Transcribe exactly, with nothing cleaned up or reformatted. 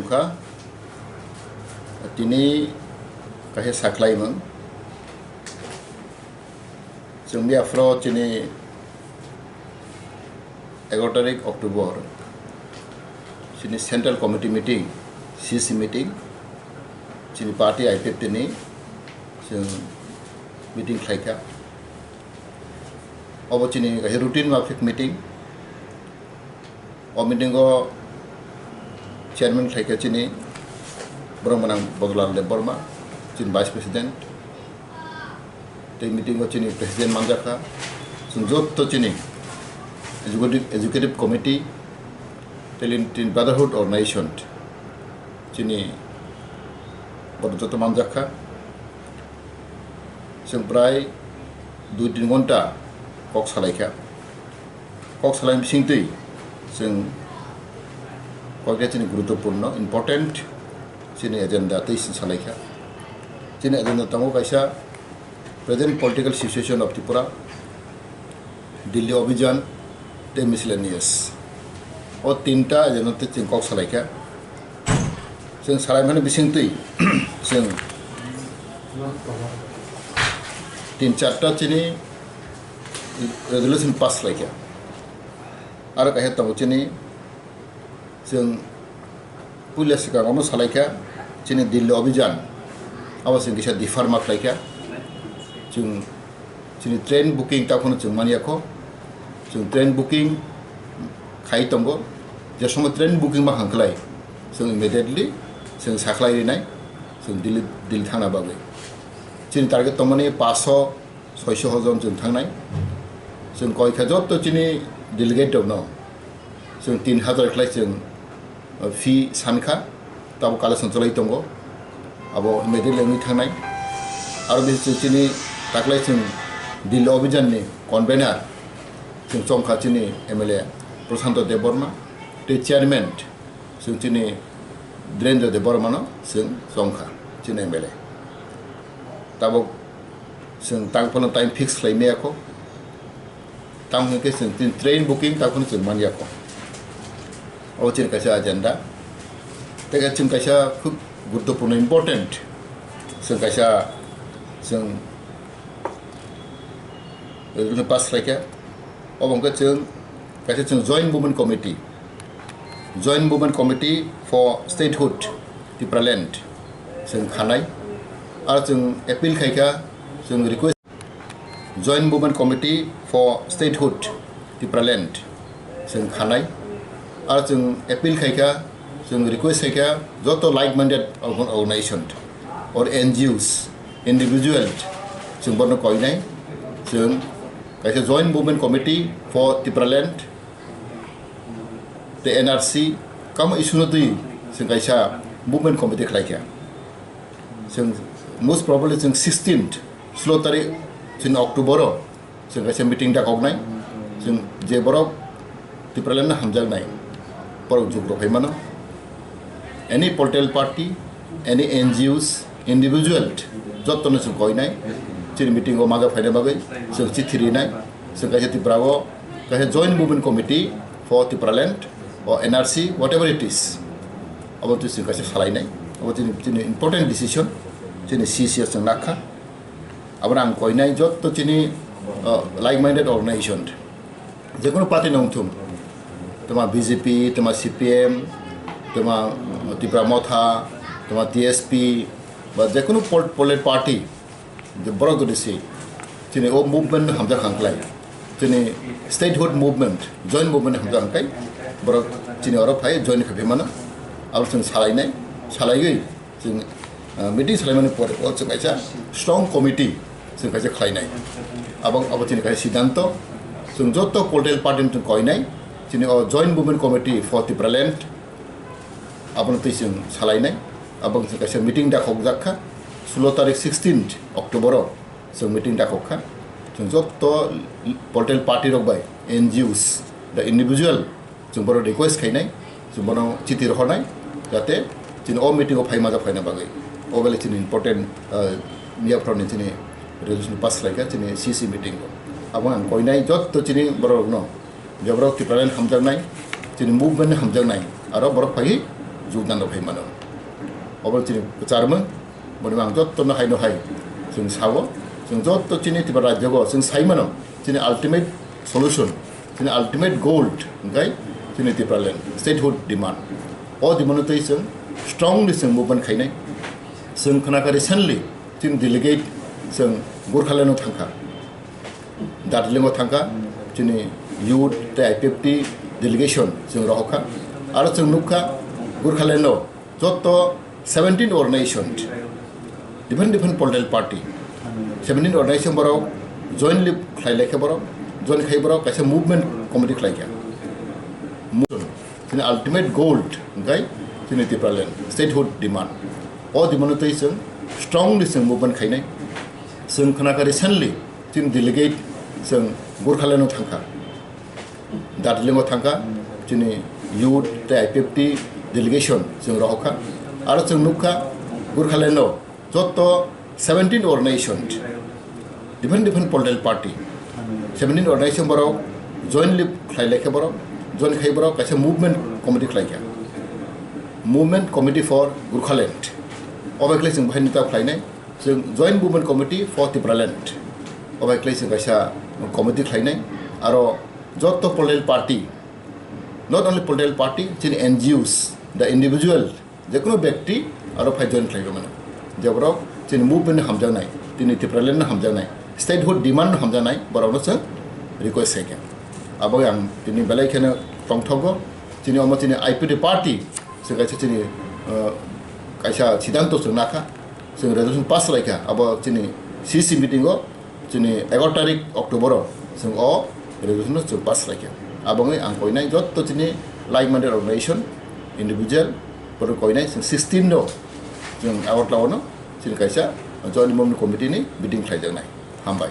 Kha, tini kaisa sakhlaimung. Chwng miya phoro chini egaroh tarik October, chini Central Committee meeting, C C meeting, chini party I P F T ni chwng meeting khlaikha. Obo chini kaisa routine mafik meeting. O meeting o chairman khlaikha chini borok mwnang Bodolal Debbarma, chini vice president. Tei meeting o chini president manjakha. Chwng jotto chini executive, executive committee, tei chini brotherhood organization chini borok jotto manjakha. Chwng prai dui tin ghonta kok salaikha. Kok salai bisingtwi chwng koikta chini guruttopurno, important chini agenda tei chwng salaikha. Chini agenda tongo kaisa present political situation of Tripura, Delhi Abhijan tei miscellaneous. O tinta agenda tei chwng kok salaikha. Chwng salaimani bisingtwi chwng tin charta chini resolution pass khlaikha. Aro kaisa tongo chini, chwng puila swkang omo salaikha, chini Delhi Abhijan, abo chwng kisa defer ma khlaikha. Chwng chini train booking takhwno chwng manyakho. Chwng train booking khai tongo. Je somoy train booking ma hangkhlai, chwng immediately chwng sakhlai rinai, chwng Delhi, Delhi thangna bagwi. Chini target tongmani paso soiso jon chwng thangnai. Chwng koikha jotto chini delegate rokno chwng tin hazar khlai chwng, uh, fee sankha, tabo collection cholai tongo, abo immediately wngwi thangnai. Aro bisi chwng chini taklai chwng Delhi Abhijan ni convener chwng chongkha chini M L A Prashanto Debbarma, tei chairman chwng chini Dhirendra Debbarma no chwng chongkha chini M L A. Tabok chwng tang phano time fix khlai maya kho. Tamo hwnkhe chwng tin train booking tamo phano chwng manya kho. Obo chini kaisa agenda. Tei chwng kaisa khub guruttopurno, important, chwng kaisa chwng resolution pass khlaikha. Obo hwnkhe chwng kaisa chwng Joint Movement Committee, Joint Movement Committee for Statehood Tipraland chwng khanai. Aro chwng appeal khaikha, chwng request, Joint Movement Committee for Statehood Tipraland chwng khanai. Aro chwng appeal khaikha, chwng request khaikha joto like-minded organ-, organization or N G Os, individual, chwng bono koinai. Chwng kaisa Joint Movement Committee for Tipraland tei N R C kamo issue no twi chwng kaisa movement committee khlaikha. Chwng most probably chwng sixteenth, sulo tarik chini October o chwng kaisa meeting dakoknai. Chwng je borok Tipraland no hamjaknai, borok jukro phai mano. Any political party, any N G Os, individual, jotto no chwng koinai. Chini meeting o maga phaina bagwi chwng chithi rinai. Chwng kaisa Tripura o kaisa Joint Movement Committee for Tipraland or N R C, whatever it is, abo twi chwng kaisa salainai. Abo chini, chini important decision, chini C C S chwng nakha. Abo ang koinai jotto chini, uh, like-minded organization, jekono party nongthung, toma B J P, toma C P M, toma Tipra Motha, toma T S P, ba jekono pol-, political party, je borok jodi se chini o movement no hamjak hangklai, chini statehood movement, joint movement hamjak hangkai, borok chini oro phai join khaiphi mano, abo chwng salainai, salaiwi chwng, ah, meeting salaimani pore o chwng kaisa strong committee chwng kaisa khlainai. Abo, abo chini kaisa siddhanto, chwng joto political party no chwng koinai, chini o Joint Movement Committee for Tipraland, abono twi chwng salainai. Abo chwng kaisa meeting dakhokjak kha, sulo tarik sixteenth October o chwng meeting dakhok kha. Chwng joto political party rok bai, N G Os, the individual, chwng bono request khainai, chwng bono chithi rohornai, jate chini o meeting o phai majak phaina bagwi. O bele chini important, ah, miya phoroni chini resolution pass khlaikha chini C C meeting o. Abo ang koinai joto chini borok rokno, je borok Tipraland hamjaknai, chini movement hamjaknai, aro borok phai jogdan rok hai mano. Obo chini kwcharmung, boni ang jotto no hai no hai chwng sao, chwng jotto chini Tripura rajyo o chwng sai mano, chini ultimate solution, chini ultimate goal hwnkhe chini Tipraland statehood demand. O demand twi chwng strongly chwng movement khainai. Chwng khwnakha recently chini delegate chwng Gurkhaland o thangkha. Darjeeling o thangkha, chini youth tei I P F T delegation chwng rohorkha. Aro chwng nukha Gurkhaland o jotto seventeen organization, different different political party, seventeen organization borok jointly khlai laikha borok, join khai borok kaisa movement committee khlaikha. Chini ultimate goal hwnkhe chini Tipraland statehood demand. O demand twi chwng strongly chwng movement khainai. Chwng khwnakha recently chini delegate chwng Gurkhaland o thangkha, Darjeeling o thangkha, chini youth tei I P F T delegation chwng rohorkha. Aro chwng nukha Gurkhaland o jotto seventeen organization, different different political party, seventeen organization borok jointly khlai laikha borok, join khai borok kaisa movement committee khlaikha, Movement Committee for Gurkhaland. Obo khlai chwng bahai nita khlainai, chwng Joint Movement Committee for Tipraland. Obo khlai chwng kaisa committee khlainai, aro jotto political party, not only political party, chini N G Os, the individual, jekunu bekti aro phai join khlaiwi mano. Je borok chini movement no hamjaknai, chini Tipraland no hamjaknai, statehood demand no hamjaknai, borokno chwng request khaikha. Abo ang tini belai kheno tongthogo, chini omo chini I P F T party, chwng kaisa chini, uh, kaisa siddhanto chwng nakha, chwng resolution pass khlaikha, abo chini C C meeting o, chini egaroh tarik October o chwng o resolution no chwng pass khlaikha. Abo wngwi ang koinai jotto chini like-minded organization, individual, borok koinai chwng sixteen no chwng Agartala o no chini kaisa joint movement committee ni meeting khlaijaknai. Hambai.